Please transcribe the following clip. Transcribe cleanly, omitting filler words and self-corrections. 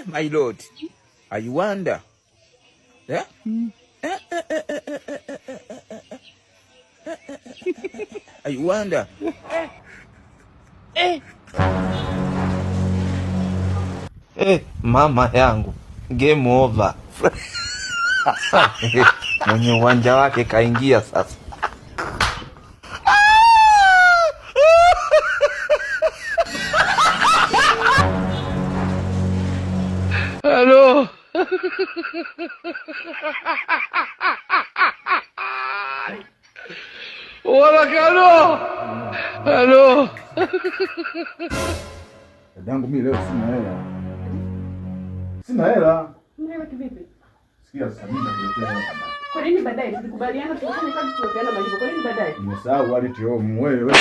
My lord, I wonder. Eh? I wonder. Eh, mama yangu, game over. Mwenye uwanja wake kaingia sasa. Halo. Wala halo. Halo. Dadangu mimi leo sina hela. Sina hela. Hela kivipi? Sikia sasa mimi nakuletea hela baadaye. Kwa nini baadaye? Tulikubaliana tunafanya kazi tunapeana malipo. Kwa nini baadaye? Nimesahau wallet home wewe.